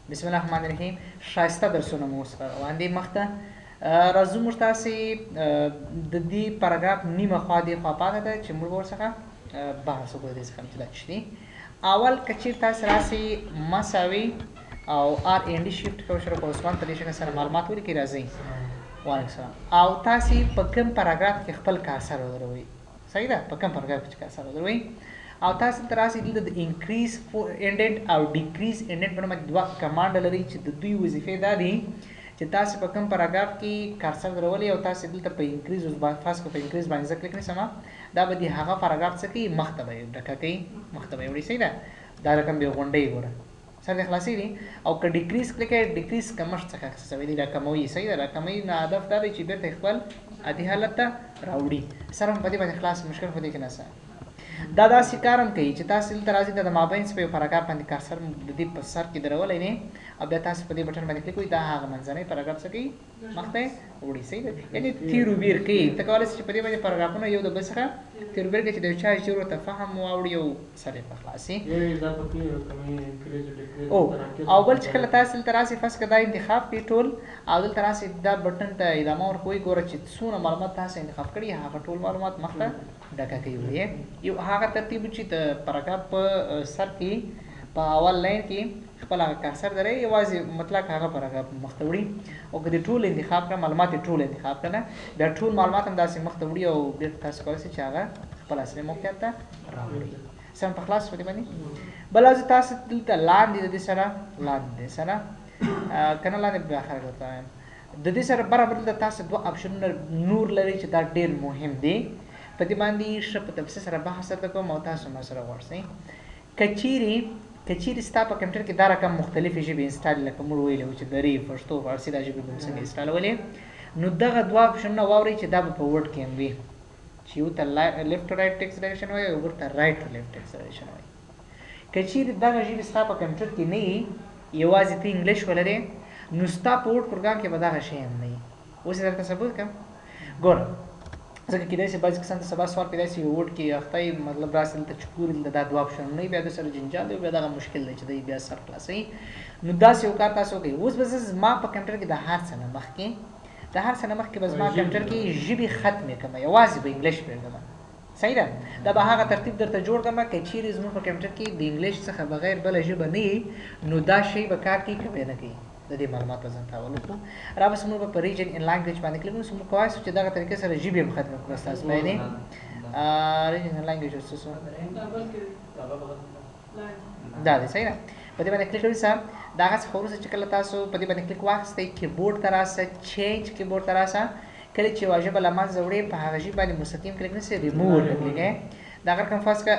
بسم الله الرحمن الرحیم. ښایسته درسونه مو اوس روان دي. مخته راځو، موږ تاسې د دې پاراګراف نیمه خوا دې خوا پاتې ده چې موږ به ورڅخه بحث وکړو. دې څخه چې دا څه دي، اول که چېرې تاسې راسئ مساوي او آر این ډي شیفټ کوئ شروع کوئ، عثمان په دې شکل سره معلومات ولیکئ. راځئ، وعلیکم السلام. او تاسې په کوم پاراګراف کې خپل کارسر ودروئ، صحیح ده؟ په کوم پاراګراف کې چې کارسر ودروئ او تاسو دلته راسئ، دلته د انکریز انډنټ او ډیکریز انډنټ په نوم دوه کمانډ لري چې د دوی وظیفې دا دي چې تاسو په کوم پاراګراف کې کارسر درولې او تاسو دلته په انکریز، اوس فرض کړئ په انکریز باندې زه کلیک نیسم، دا به د هغه پاراګراف څه کوي؟ مخته به یې ډکه کوي، مخته به یې وړي، صحیح ده؟ دا رقم به غونډۍ ګوره سر دې خلاصېږي. او که ډیکریز کلیک کوې، ډیکریز کمښت څخه احساسوي دی، راکموي، صحیح ده؟ راکموي نه، هدف دا دی چې بېرته خپل عادي حالت ته راوړي. سر هم په دې باندې خلاص، مشکل خو دې کې نشته. دا داسې کار هم کوي چې تاسو دلته راځئ، د مابین څخه په یو پاراګراف باندې کارسر د دې په سر کې درولی دی او بیا تاسو په دې بټن باندې کلیک کوئ، دا هغه منځنی پاراګراف څه کوي؟ مخته وړي، صحیح ده؟ یعنې تیر و بیر کوي. ته کولی شې چې په دې باندې پاراګرافونه یو د بل څخه تیر و بیر کوي چې د یو چا ژر ورته فهم واوړي او سر یې په خلاص شي. او او بل چې کله تاسو دلته راسئ، فرض که دا انتخاب کړئ ټول او دلته راسئ، دا بټن ته ادامه ورکوئ، ګوره چې څونه معلومات تاسو انتخاب کړي هغه ټول معلومات مخته ډکه کوي وړي. یو هغه ترتیب چې د پاراګراف په سر کې په اول لاین کې خپل هغه کارسر درې، یوازې مطلق هغه پاراګراف مخته وړي. او که د ټول انتخاب کړه، معلومات یې ټول انتخاب کړه، بیا ټول معلومات هم داسې مخته وړي او بیرته تاسو کولی شئ چې هغه خپل اصلي موقعیت ته راوړي. سم په خلاص په دې باندې. بل ځل تاسو دلته لاندې د دې سره، لاندې د سره که نه لاندې بیا خلک درته وایم، د دې سره برابر دلته تاسو دوه آپشنونه نور لرئ چې دا ډېر مهم دي. په دې باندې ښه په تفصیل سره بحث درته کوم او تاسو ما سره غوړ. که چیرې ستا په کمپیوټر کې دا رقم مختلفې ژبې انسټال، لکه موږ ویلي وو چې دري، پښتو، فارسي، دا ژبې به څنګه انسټالولې، نو دغه دوه آپشنونه واورئ چې دا به په ورډ کې هم وي چې یو ته left to right text direction وایي او بل ته right to left text direction وایي. که چیرې دغه ژبې ستا په کمپیوټر کې نه وي، یوازې ته انګلیش ولرې، نو ستا په ورډ پروګرام کې به دغه شی هم نه وي. اوس یې درته ثبوت کړم. ګوره، ځکه کېدای شي بعضې کسان ته سبا سوال پیدا شي، ورډ کې اخته یې، مطلب راسي دلته چې ګوري دلته دا دوه آپشنونه نه، بیا د سره جنجال دی، بیا دغه مشکل دی چې دی بیا سر خلاصوي. نو داسې یو کار تاسو وکړئ. اوس به زه زما په کمپیوټر کې د هر څه نه مخکې به زما کمپیوټر کې ژبې ختمې کړم، یوازې به انګلیش پرېږدم، صحیح ده؟ دا به هغه ترتیب درته جوړ کړم. که چیرې زموږ په کمپیوټر کې د انګلیش څخه بغیر بله ژبه نه وي، نو دا شی به کار کوي که به نه کوي، د دې معلومات به ځان ته اول وکړو. را بس موږ به په region and language باندې کلیک وکړو. موږ کولی شو چې دغه طریقې سره ژبې هم ختمې کړو. ستاسو باندې region and language څه شو؟ دا دی، صحیح ده؟ په دې باندې کلیک وکړئ. دا هغه څخه وروسته چې کله تاسو په دې باندې کلیک واخیستئ، کیبورډ ته راسه، چینج کیبورډ ته راسه. کله چې یوه ژبه له منځه وړې، په هغه ژبه باندې مستقیم کلیک نه سي، ریموو ورته کلیک کوئ. دا رقم فرض که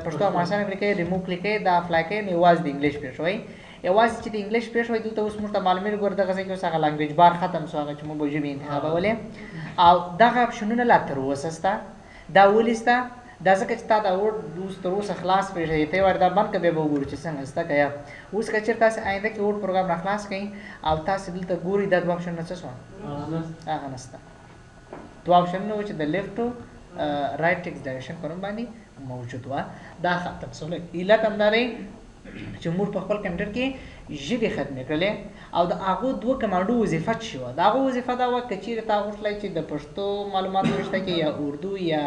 پښتو افغانستان کلیک کوئ، ریموو کلیک کوئ، دا اپلای کوئ، نو یوازې د انګلیش پرېښوئ. یوازې چې د انګلیش پرېښوئ، دلته اوس موږ ته معلومېږي، ګوره دغه ځای کې اوس هغه language bar ختم سو، هغه چې موږ به ژبې انتخابولې او دغه آپشنونه لا تر اوسه سته. دا ولې سته؟ دا ځکه چې تا دا ورډ اوس تر اوسه خلاص پرېښی، ته یې وایې دا بند که، بیا به وګورو چې څنګه سته که یا. اوس که چېرې تاسې آینده کې ورډ پروګرام را خلاص کړئ او تاسې دلته ګورئ، دا دوه آپشنونه څه سوه؟ هغه نسته. دوه آپشنونه وو چې د left to right text direction په نوم باندې موجود وه، دا ختم سول. علت هم دا دی چې موږ په خپل کمپیوټر کې ژبې ختمې کړلې. او د هغو دوه کمانډو وظیفه څه وه؟ د هغو وظیفه دا وه که چیرې تا غوښتلی چې د پښتو معلومات نوشته کړې یا اردو یا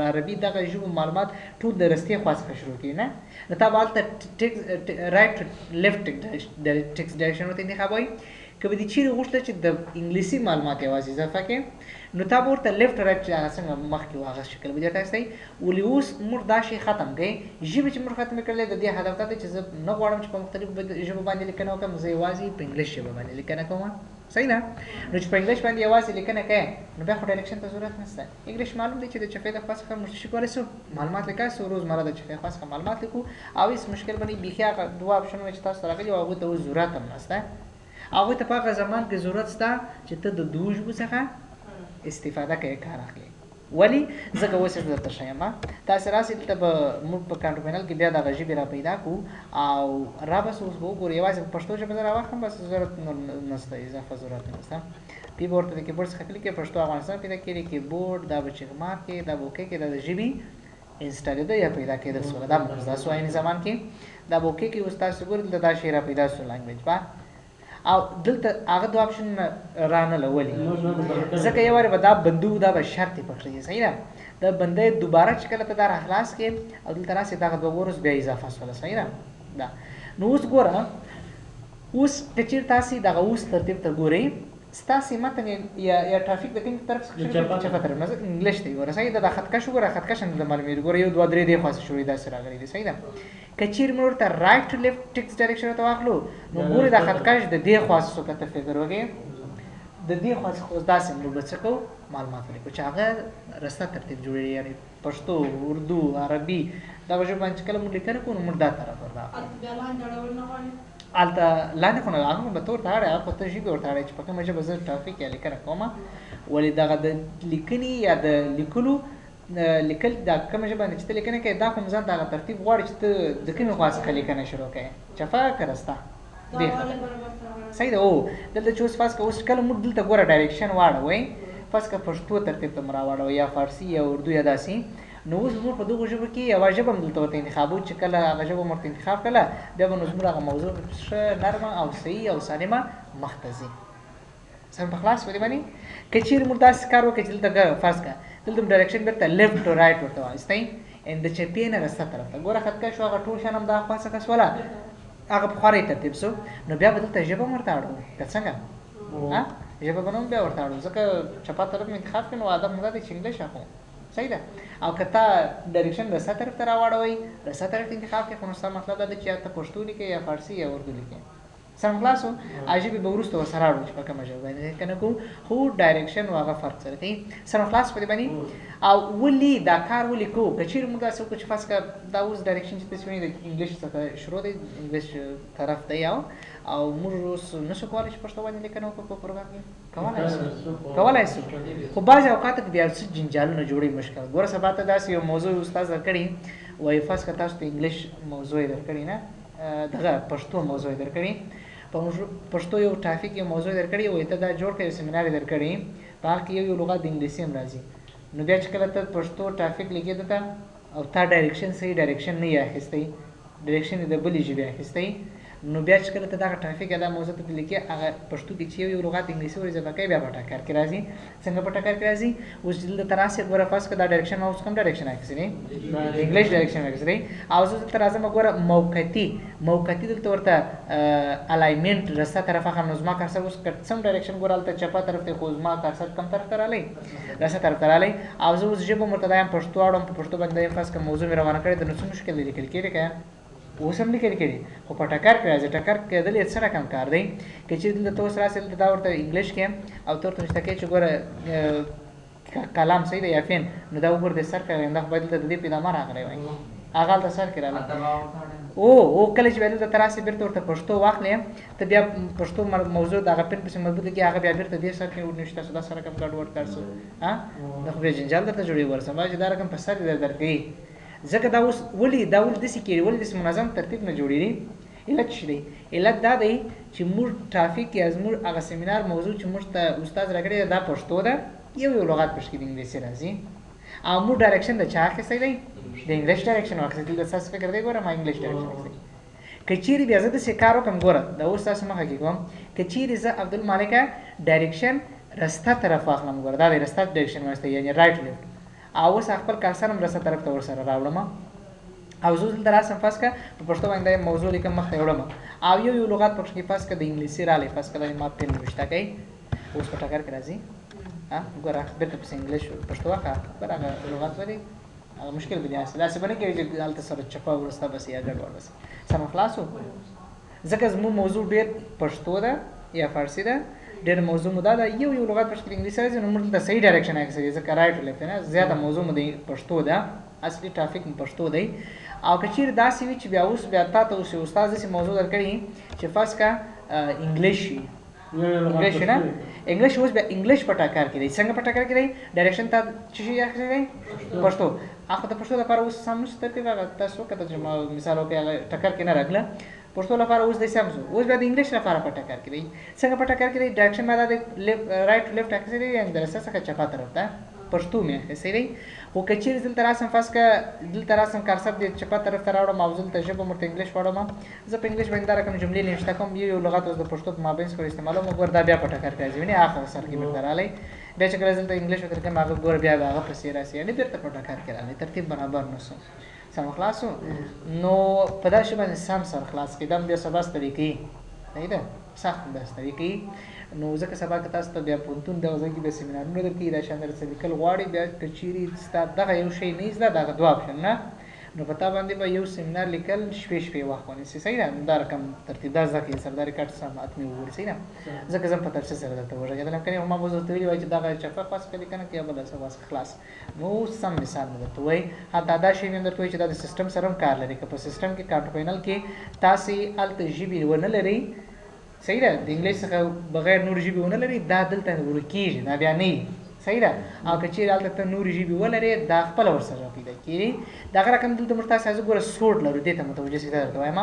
عربي، دغه ژبو معلومات ټول د رستې خوا څخه شروع کړي نه، نو تا به هلته right to left text direction ورته انتخابوي. که به دې چیرې غوښتل چې د انګلیسي معلومات یوازې اضافه کړې، نو تا به ورته left right چې هغه څنګه مخکې و هغه شکل به درته استوي. ولې اوس موږ دا شی ختم کړئ؟ ژبې چې موږ ختمې کړلې، د دې هدف دا دی چې زه نه غواړم چې په مختلفو ژبو باندې لیکنه وکړم، زه یوازې په انګلیش ژبه باندې لیکنه کوم، صحیح ده؟ نو چې په انګلیش باندې یوازې لیکنه کوې، نو بیا خو direction ته ضرورت نشته. انګلیش معلوم دی چې د چپې د خوا څخه موږ څه کولی شو؟ معلومات لیکلی شو. روزمره د چپې خوا څخه معلومات لیکو او هیڅ مشکل به نه. بیخي هغه دوه آپشنونه چې تاسو ته راغلي وو، هغوی ته اوس ضرورت هم نشته. هغوی ته په هغه زمان کې ضرورت شته چې ته د دوو ژبو څخه استفاده کوې، کار اخلې. ولی ځکه اوس یې درته ښیم. تاسې راسئ، دلته به موږ په کنټرول پینل کې بیا دغه ژبې را پیدا کړو او را بس اوس به وګورو. یوازې په پښتو ژبه زه راواخلم، بس ضرورت نور نشته، اضافه ضرورت نشته. پی به ورته د کیبورډ څخه کلیک کړئ، پښتو افغانستان پیدا کړي کیبورډ، دا به check mark کې، دا به okay کې، دا د ژبې انسټالېده یا پیدا کېدل سوله. دا به سو عین زمان کې دا به okay کې اوس تاسو ګورئ دلته دا شی را پیدا سو language با او دلته هغه دوه option رانه لولي، ځکه یو وارې به دا بندو دا به شرط یې پکښې صحیح ده. دا بنده دوباره چې کله ته دا راخلاص کړې او دلته راسې دغه دوه ورځ بیا اضافه سوله صحیح ده. دا نو اوس ګوره اوس که چېرې تاسې دغه اوس ترتیب ته ګورئ ستاسې متن یا topic د کوم طرف څخه شروع کړي؟ چپه طرف نه، English دی ګوره صحیح ده. دا خطکش وګوره، خطکش هم دلته معلومېږي، ګوره 1 2 3 دې خوا څخه شروع داسې راغلي دي صحیح ده. که چېرې موږ ورته right to left text direction ورته واخلو نو ګورې دا خطکش د دې خوا څخه که ته فکر وکړې د دې خوا څخه اوس داسې موږ به څه کوو معلومات ولیکو چې هغه رسته ترتیب جوړېږي، یعنې پښتو، اردو، عربي دغه ژبه باندې چې کله موږ لیکنه کوو نو موږ دا طرف ورته اخلو. هلته لاندې خو نه، هغه خو به ته ورته اړې، هغه خو ته ژبې ورته اړې چې په کومه ژبه زه topic یا لیکنه کوم، ولې دغه د لیکنې یا د لیکلو لیکل دا کومه ژبه باندې چې ته لیکنه کوې دا خو هم ځان ته هغه ترتیب غواړي چې ته د کومې خوا څخه لیکنه شروع کوې، چپه که رسته؟ دې صحیح ده. او دلته چې اوس فرض که اوس کله موږ دلته ګوره direction واړوئ، فرض که پښتو ترتیب ته مو راواړوئ یا فارسي یا اردو یا داسې، نو اوس موږ په دغو ژبو کې یوه ژبه هم دلته ورته انتخابو چې کله هغه ژبه مو ورته انتخاب کړله بیا به نو زموږ هغه موضوع ښه نرمه او صحیح او سالمه مخته ځي. سم په خلاص په دې باندې که چېرې موږ داسې کار وکړو چې دلته فرض کړه دلته مو direction بېرته left to right ورته واخیستی، ان د چپې نه رسته طرف ته ګوره خطکش شو، هغه ټول شیان هم دا خوا څخه سوله، هغه په خورا ترتیب سو، نو بیا به دلته ژبه هم ورته اړو که څنګه؟ ژبه به نو بیا ورته اړو، ځکه چپه طرف مې انتخاب کړي نو هدف مو دا دی چې English اخلو صحیح ده. او که تا direction رسته طرف ته راواړوئ، رسته طرف ته انتخاب کړې، خو نو ستا مطلب دا دی چې یا ته پښتو لیکې یا فارسي یا اردو لیکې. سم خلاصو ژبې به وروسته ورسره اړو چې په کومه ژبه باندې لیکنه کوو، خو direction و هغه فرق سره کوي. سم خلاص په دې باندې. او ولې دا کار ولې کوو؟ که چېرې موږ داسې وکړو چې فرض کړه دا اوس direction چې تاسو وینئ د English څخه شروع دی، English طرف دی، او موږ اوس نشو کولی چې پښتو باندې لیکنه وکړو په پروګرام کې، کولای سو، خو بعضې اوقاتو کې بیا څه جنجالونه جوړوي مشکل. ګوره سبا ته داسې یو موضوع استاد درکړي، وایي فرض کړه تاسو ته English موضوع یې درکړي، نه دغه پښتو موضوع یې درکړي، پښتو یو topic یو موضوع یې درکړي، وایي ته دا جوړ کړه، یو سیمینار یې درکړي، په هغه کې یو یو لغات د انګلیسي هم راځي، نو بیا چې کله ته پښتو topic لیکې دلته او تا direction صحیح direction نه یې اخیستی، direction یې د بلې ژبې اخیستی، نو بیا چې کله ته دغه topic یا دا موضوع ته لیکې هغه پښتو کې چې یو یو لغات انګلیسي ور اضافه کوي بیا په ټکر کې راځي. څنګه په ټکر کې راځي؟ اوس چې دلته راسې ګوره فرض کړه دا direction ما اوس کوم direction اخیستی دی؟ English direction اخیستی دی، او زه دلته راځم ګوره موقتي دلته ورته alignment رسته طرف اخلم، نو زما cursor اوس که څم direction ګوره هلته چپه طرف دی، خو زما cursor کوم طرف ته راغلی؟ رسته طرف ته راغلی، او زه اوس ژبه ورته دا یم پښتو اړوم، په پښتو باندې یم فرض کړه موضوع مې روانه کړې ده، نو څه مشکل دی لیکل کېږي که اوس هم لیکل کېږي، خو په ټکر کې راځي. ټکر کېدل یې څه رقم کار دی؟ که چېرې دلته ته اوس راسې دلته دا ورته English کې او ته ورته نوشته کوې چې ګوره کلام صحیح دی یا فین، نو دا وګوره د سر کې دا خو باید دلته د دې په ادامه راغلی وای، هغه هلته سر کې راغلی. او کله چې بیا دلته ته راسې بېرته ورته پښتو واخلې، ته بیا پښتو موضوع د هغه pen پسې مربوط کړي، هغه بیا بېرته دې سر کې ورنوشته سو، دا سره رقم ګډوډ کار سو، دا خو بیا جنجال درته جوړوي. ورسه چې دا رقم په سر دې درکوي، ځکه دا اوس ولې دا ولې داسې کېږي، ولې داسې منظم ترتیب نه جوړېږي؟ علت څه دی؟ علت دا دی چې موږ topic یا زموږ هغه سیمینار موضوع چې موږ ته استاد راکړې ده دا پښتو ده، یو یو لغات پکې د انګلیسي راځي، او موږ direction د چا اخیستی دی؟ د English direction واخیستی. دلته ستاسو فکر دی ګوره ما English direction اخیستی. که چېرې بیا زه داسې کار وکړم، ګوره دا اوس تاسو مخه کې کوم، که چېرې زه عبدالمالکه direction رسته طرف واخلم، ګوره دا دی رسته direction واخیستی، یعنې right left، او اوس خپل cursor هم رسته طرف ته ورسره راوړم، او زه دلته راسم فرض کړه په پښتو باندې دا موضوع لیکم مخته یې وړم، او یو یو لغات پکې فرض کړه د انګلیسي راغلی، فرض کړه دا ما pen نوشته کوي، اوس په ټکر کې راځي، ګوره بېرته پسې English پښتو واخله، ګوره هغه لغات ولې هغه مشکل به دې حاصل داسې به نه کوي چې هلته سره چپه ورسته بس یا ګډوډ بس. سم خلاص و، ځکه زموږ موضوع ډېر پښتو ده یا فارسي ده، ډېر موضوع مو دا ده، یو یو لغات پکې انګلیسي راځي، نو موږ دلته صحیح direction اخیستی دی، ځکه right left نه زیاته موضوع مو د پښتو ده، اصلي topic مو پښتو دی. او که چېرې داسې وي چې بیا اوس بیا تا ته اوس یو استاد داسې موضوع درکړي چې فرض کړه English وي، English نه English اوس بیا English په ټکر کې دی. څنګه په ټکر کې دی؟ direction ته څه شي اخیستی دی؟ پښتو. هغه د پښتو لپاره اوس سم نشته ترتیب، هغه تاسو وکتل چې ما مثال وکړ هغه ټکر کې نه راغله. پښتو لپاره اوس دی سم شو، اوس بیا د English لپاره په ټکر کې دی. څنګه په ټکر کې دی؟ direction ما دا دی right to left اخیستی دی، یعنې د رسته څخه چپه طرف ته. پښتو مې اخیستی دی. خو که چیرې دلته راسم، فرض که دلته راسم cursor دې چپه طرف ته راوړم او زه دلته ژبه ورته English واړوم، زه په English باندې دا رقم جملې نوشته کوم، یو یو لغت اوس د پښتو په مابین سره استعمالوم، ګوره دا بیا په ټکر کې راځي، وینې اخر سر کې بیرته راغلی. بیا چې کله زه دلته English ورته لیکم هغه ګوره بیا به هغه پسې راسي، یعنې بیرته په ټکر کې راغلی، ترتیب برابر نه سو. سم خلاص سو؟ نو په داسې باندې سم سر خلاص کړئ، دا بیا سبا ستړي کوي، صحیح ده، سخت بیا ستړي کوي. نو ځکه سبا که تاسو ته بیا پوهنتون دغه ځای کې بیا سیمینارونه درکوي، دا شان درته لیکل غواړي، بیا که چیرې ستا دغه یو شی نه زده، دغه دوه option نه، نو په تا باندې به یو سیمینار لیکل شپې شپې وخت ونیسي، صحیح ده. نو دا رقم ترتیب دا زده کړئ، سره دا ریکارډ سم حتمي وګورئ، صحیح ده. ځکه زه په تفصیل سره درته وغږېدلم، که نه ما به درته ویلي وای چې دغه چپه خوا څخه لیکنه کوي یا بله څه خوا څخه خلاص. نو سم مثال مې درته ووایي، حتی دا شی مې هم درته ووایي چې دا د سیستم سره هم کار لري. که په سیستم کې control panel کې تاسې هلته ژبې ونه لرئ، صحیح ده، د انګلیس څخه بغیر نور ژبې ونه لري، دا دلته ورکېږي، دا بیا نه وي، صحیح ده. او که چیرې هلته ته نورې ژبې ولرې، دا خپله ورسره پیدا کېږي. دغه رقم دلته موږ تاسې ګوره sort لرو، دې ته متوجه شئ، دا درته وایم.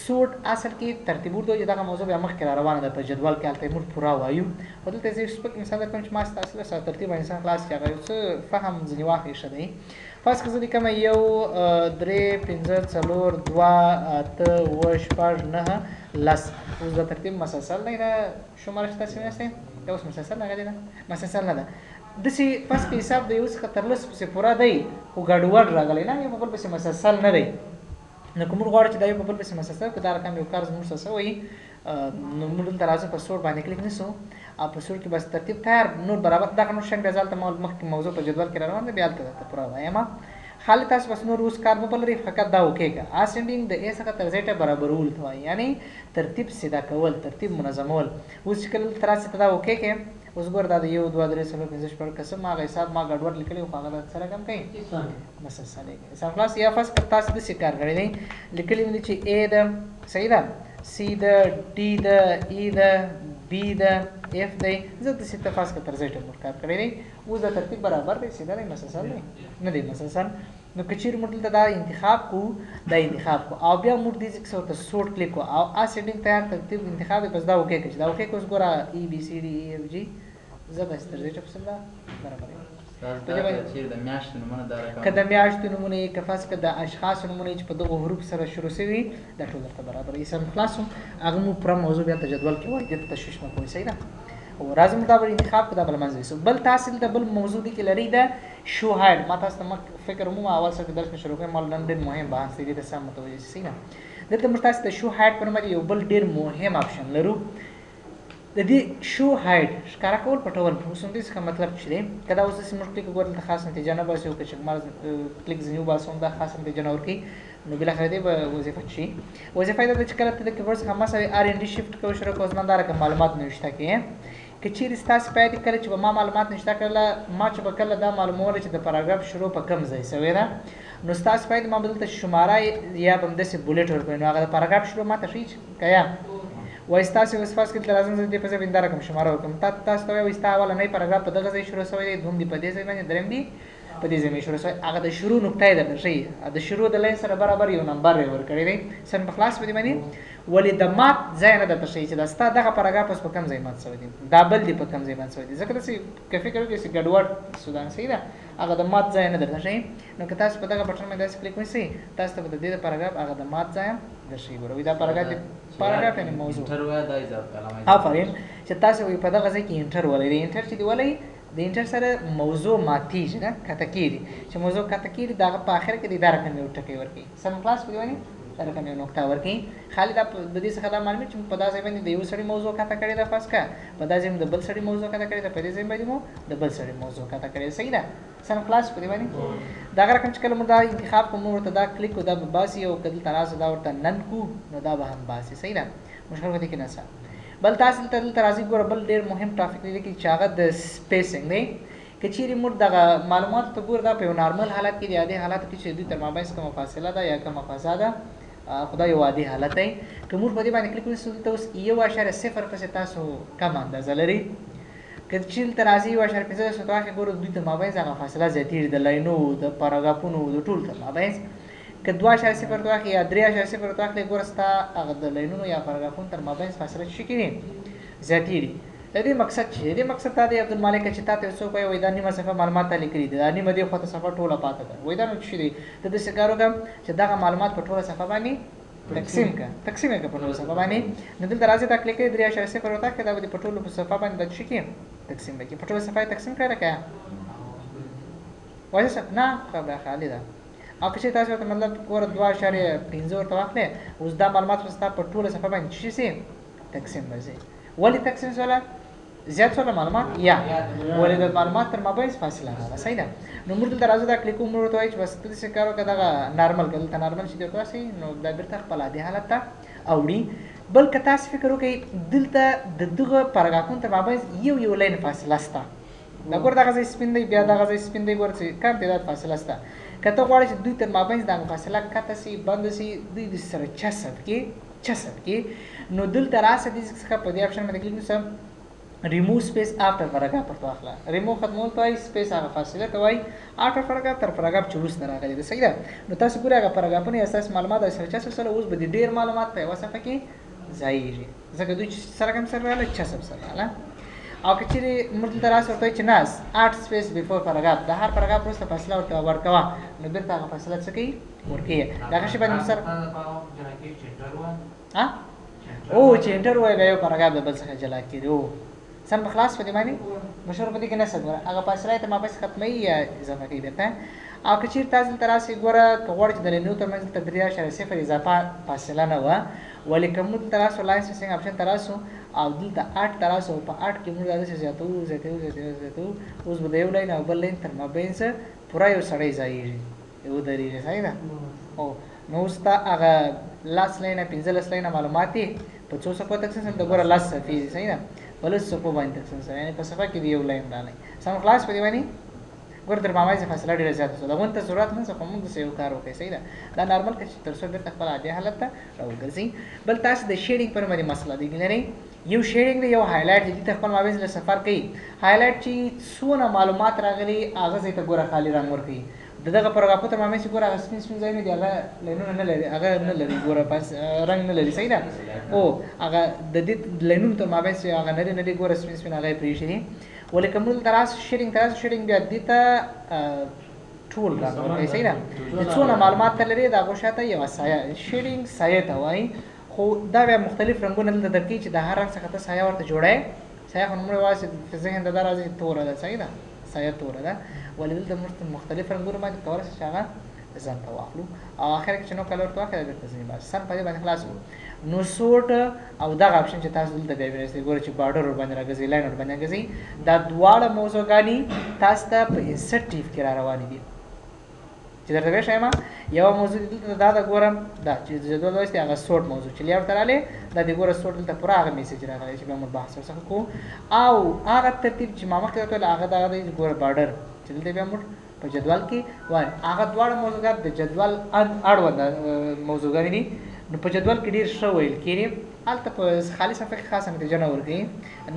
sort اصل کې ترتیب ورته چې دغه موضوع بیا مخکې را روانه ده په جدول کې، هلته یې موږ پوره وایو. خو دلته زه یو سپک مثال درکوم چې ما ستاسو له سره ترتیب انسان خلاص کړي، هغه یو څه فهم ځینې واخلي ښه دی. فرض که زه لیکم 1 3 5 4 2 8 7 6 9 10، اوس دا ترتیب مسلسل دی، دا شماره چې تاسې ویناستئ دا اوس مسلسل راغلی ده، مسلسل نه ده. داسې فرض که حساب د یو څخه تر 10 پسې پوره دی، خو ګډوډ راغلی نه، یو په بل پسې مسلسل نه دی. نو که موږ غواړو چې دا یو په بل پسې مسلسل کړو، دا رقم یو کار زموږ سره سوی، نو موږ دلته راځو په sort باندې کلیک نیسو او په sort کې بس ترتیب تیار نور برابر دغه نور شیان بیا زه هلته ما مخکې موضوع په جدول کې را روان دی، بیا هلته درته پوره وایم. خالي تاسو بس نور اوس کار مه بلرئ، فقط دا okay که ascending د A څخه تر Z برابرولو ته وایي، یعنې ترتیب سیده کول، ترتیب منظمول. اوس چې کله دلته راسې ته دا okay کې، اوس ګوره دا د 1 2 3 4 5 6 که څه ما هغه حساب ما ګډوډ لیکلی خو هغه دا څه رقم کوي مسلسل یې کوي. سم خلاص. یا فرض که تاسو داسې کار کړی دی، لیکلي مې دي چې A ده، صحیح ده، C ده، D ده، E ده، B ده، F دی، زه داسې ته فرض که تر Z مو کار کړی دی. اوس دا ترتیب برابر دی، سیده دی، مسلسل دی، نه دی مسلسل. نو که چیرې موږ دلته دا انتخاب کو، دا انتخاب کو او بیا موږ دې ځای کې ورته sort کلیک کو او ascending تیار ترتیب انتخاب دی، بس دا okay کړه چې دا okay کړه. اوس ګوره A B C D E F G زه بس تر دې چې دا برابر دی. که د میاشتو نومونه یې، که فرض که د اشخاصو نومونه یې چې په دغو حروف سره شروع سوي، دا ټول درته برابر وي. سم خلاص سو. هغه مو پوره موضوع بیا ته جدول کې وایي، دې ته تشویش مه کوئ، صحیح ده. او راځم دا به انتخاب کړو، دا به له منځه یوسو. بل تاسو دلته بل موضوع دې کې لرئ، د show hide. ما تاسو ته مخ فکر ومومه اول سر کې درس مې شروع کړی، ما نن ډېر مهم بحث دی، دې ته سم متوجه شئ، صحیح ده. دلته موږ تاسو ته show hide په نوم باندې یو بل ډېر مهم option لرو. د دې show hide ښکاره کول پټول، اوس هم دې څخه مطلب څه دی؟ که دا اوس داسې موږ کلیک وکړو دلته خاص نتیجه نه باسي، او که چې ما کلیک ځینې وباسو هم دا خاص نتیجه نه ورکوي، نو بالاخره دې به وظیفه شي. وظیفه یې دا ده چې کله ته د کیبورډ څخه مساوي R N D shift کوې شروع کوې، زما دا رقم معلومات نوشته کړې. که چیرې ستاسې په یاد کله چې به ما معلومات نوشته کړله، ما چې به کله دا معلوموله چې د پاراګراف شروع په کوم ځای سوې ده، نو ستاسې په یاد ما به دلته شماره یا به همداسې bullet ورکړم، نو هغه د پاراګراف شروع ما ته ښیي چې که یا وایي ستاسې اوس فرض کړئ دلته راځم زه دې په ځای باندې دا رقم شماره ورکړم، تاسو ته وایي ستا اولنی پاراګراف په دغه ځای شروع سوی دی، دوم دی په دې ځای باندې، دریم دی په دې ځای باندې شروع سوی، هغه د شروع نقطه یې درته ښیي، د شروع د line سره برابر یو نمبر یې ورکړی دی، سم په خلاص په دې باندې. ولې د مات ځای نه درته ښیي چې دا ستا دغه پاراګراف اوس په کوم ځای مات سوی دی، دا بل دی په کوم ځای مات سوی دی، ځکه داسې که فکر وکړئ چې ګډوډ سودان، صحیح ده، هغه د مات ځای نه درته ښیي. نو که تاسو په دغه بټن باندې داسې کلیک ونیسئ، تاسو ته به د دې د پاراګراف هغه د مات ځای هم درښیي. ګوره وایي دا پاراګراف دی، پاراګراف یعنې موضوع. آفرین، چې تاسو وایي په دغه ځای کې enter ولئ، د enter چې دی ولئ، د enter سره موضوع ماتېږي نه، کته کېږي، چې موضوع کته کېږي د هغه په آخر کې د دا رقم یو ټکی ورکوي، سم خلاص په دې باندې دا رقم یو نقطه ورکوي. خالي دا د دې څخه دا معلومېږي چې په دا ځای باندې د یو سړي موضوع کته کړې ده، فرض که په دا ځای د بل سړي موضوع کته کړې ده، په دې ځای باندې مو د بل سړي موضوع کته کړې ده، صحیح ده، سم خلاص په دې باندې. دغه رقم چې کله موږ دا انتخاب کوو، موږ ورته دا کلیک کو، دا به باسي، او که دلته راسو دا ورته none کو، نو دا به هم باسي، صحیح ده، مشکل خو دې کې نه څه. بل تاسو دلته راځئ، ګوره بل ډېر مهم topic دی چې هغه د spacing دی. که چیرې موږ دغه معلوماتو ته ګورو، دا په یو نارمل حالت کې دی، عادي حالت کې چې دوی تر مابین کومه فاصله ده یا کومه فضا ده، خو دا یو عادي حالت دی. که موږ په دې باندې کلیک ونیسو، دلته اوس 1.0 پسې تاسو کم اندازه لرئ. که چیرې دلته راځي 1.5 ته واخلئ، ګورو دوی تر مابین هغه فاصله زیاتېږي، د لاینو، د پاراګرافونو، د ټولو تر مابین. که 2.0 ته واخلئ یا 3.0 ته واخلئ، ګوره ستا هغه د لاینونو یا پاراګرافونو تر مابین فاصله څه کېږي، زیاتېږي. د دې مقصد چې د دې مقصد دا دی عبدالمالک چې تاته یو څوک وایي، وایي دا نیمه صفحه معلومات تا لیکلي دي، دا نیمه دې خواته صفحه ټوله پاته ده، وایي دا نو څه دی؟ ته داسې کار وکړه چې دغه معلومات په ټوله صفحه باندې تقسیم کړه، تقسیم یې کړه په ټوله صفحه باندې. نو دلته راځي دا کلیک کوي 3.0 ورته کړه، دا به دې په ټولو صفحه باندې دا څه کړي تقسیم به کړي، په ټوله صفحه یې تقسیم کړه که واضح شه؟ نه خبره خالي ده. او که چېرې تاسو ورته مطلب ګوره 2.5 ورته واخلې، اوس دا معلومات به ستا په ټوله صفحه باندې څه شي تقسیم به شي. ولې تقسیم سوله؟ زیات سوله معلومات یا ولې د معلومات تر مابین فاصله راغله، صحیح ده. نو موږ دلته راځو دا کلیک کوو، موږ ورته وایو چې بس ته داسې کار وکړه، دغه نارمل که دلته نارمل چې دی ورته واسي نو دا بېرته خپل عادي حالت ته اوړي. بل که تاسو فکر وکړئ دلته د دغه پاراګرافونو تر مابین یو یو لاین فاصله شته، دا ګوره دغه ځای سپین دی، بیا دغه ځای سپین دی، ګوره چې کم تعداد فاصله شته. که ته غواړې چې دوی تر مابین دا فاصله کته سي بنده سي، دوی د سره چسب کې چسب کې، نو دلته راسه دې څخه په دې اپشن باندې کلیک وکړه، ریموو سپیس آفټر پاراګراف ورته واخله. ریموو ختمول ته وایي، سپیس هغه فاصله ته وایي، آفټر پاراګراف تر پاراګراف چې وروسته راغلي ده، صحیح ده. نو تاسو ګورئ هغه پاراګرافونه یا ستاسو معلومات سره چسب سره اوس به دې ډېر معلومات په یوه صفحه کې ځایېږي، ځکه دوی چې سره کوم سره راغله چسب سره راغله. او که چېرې موږ دلته راسه ورته وایي چې نه آټ سپیس بیفور پاراګراف، د هر پاراګراف وروسته فاصله ورته ورکوه، نو بېرته هغه فاصله څه کوي ورکوي. د هغه شي باندې سره ها او چې انټر وایي بیا یو پاراګراف د بل څخه جلا کېږي. او سم به خلاص په دې باندې مشهور په دې کې نه څه ګوره هغه فاصله یې تر مابین ختموي یا اضافه کوي بېرته. او که چېرې تاسو دلته راسئ ګوره که غواړئ چې د لاینونو ترمنځ دلته 3.0 اضافه فاصله نه وه، ولې که موږ دلته راسو لاین سپیسینګ اپشن ته راسو او دلته اټ ته راسو، په اټ کې موږ داسې زیاتوو زیاتوو زیاتوو زیاتوو، اوس به د یو لاین او بل لاین تر مابین څه پوره یو سړی ځایېږي ودرېږي، صحیح ده. او نو اوس تا هغه لس لاینه 15 لاینه معلومات یې په څو صفحو تقسیم سول؟ د ګوره لس صفحې دي، صحیح ده، په لس صفحو باندې تقسیم سول، یعنې په صفحه کې د یو لاین راغلی. سم خلاص په دې باندې ګوره تر مابین فاصله ډېره زیاته سوه، د غونډې ته ضرورت نه څه، خو موږ داسې یو کار وکړئ، صحیح ده. دا نارمل که چې تر څو بېرته خپل عادي حالت ته راوګرځي. بل تاسو د شیډینګ پر باندې مسله دی لرئ، یو شیډینګ دی یو هایلایټ دی، دې ته خپل مابین له سفر کوي. هایلایټ چې څونه معلومات راغلي هغه ځای ته ګوره خالي رنګ ورکوي. د دغه پاراګرافو تر مابین چې ګوره هغه سپین سپین ځایونه دي هغه لاینونه نه لري، هغه نه لري ګوره پس رنګ نه لري، صحیح ده. او هغه د دې لاینونو تر مابین چې هغه نري نري ګوره سپین سپین هغه یې پرېښي دي. ولې که موږ دلته راسو شیډینګ ته راسو، شیډینګ بیا دې ته ټول رنګ ورکوي، صحیح ده. چې څونه معلومات ته لري د هغو شاته یوه سایه، شیډینګ سایه ته وایي، خو دا بیا مختلف رنګونه دلته درکوي چې د هر رنګ څخه ته سایه ورته جوړوې. سایه خو نوموړی یوازې ذهن ته دا راځي چې توره ده، صحیح ده، سایه توره ده، ولې دلته موږ ته مختلف رنګونه باندې کولی شو چې هغه ځان ته واخلو. او اخر کې چې نو کلر ورته واخلې بېرته ځینې باسي. سم په دې باندې خلاص کړو. نو سورټ او دغه اپشن چې تاسو دلته بیا وینئ ګورئ چې بارډر ورباندې راګرځي، لاین ورباندې راګرځي، دا دواړه موضوعګانې تاسو ته په انسرټ ټیپ کې را روانې دي. چې درته وښایم یوه موضوع دلته دا ده، ګورم دا چې جدول وایي هغه سورټ موضوع چې لیاوټ ته راغلی، دا دې ګوره سورټ دلته پوره هغه میسج راغلی چې بیا موږ بحث ورڅخه کوو. او هغه ترتیب چې ما مخکې درته وویل هغه دغه دی چې ګوره بارډر چې دلته بیا موږ په جدول کې وایو هغه دواړه موضوعات د جدول اړوند موضوعګانې دي. نو په جدول کې ډېر ښه ویل کېږي، هلته په خالي صفحه کې خاصه نتیجه نه ورکوي،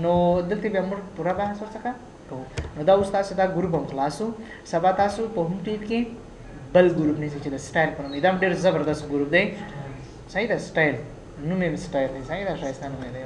نو دلته بیا موږ پوره بحث ورڅخه کوو. نو دا اوس تاسو دا ګروپ هم خلاص سو. سبا تاسو په هوم ټیپ کې بل ګروپ نیسئ چې د سټایل په نوم دی، دا هم ډېر زبردست ګروپ دی، صحیح ده. سټایل نوم یې سټایل دی، صحیح ده، ښایسته نوم یې دی.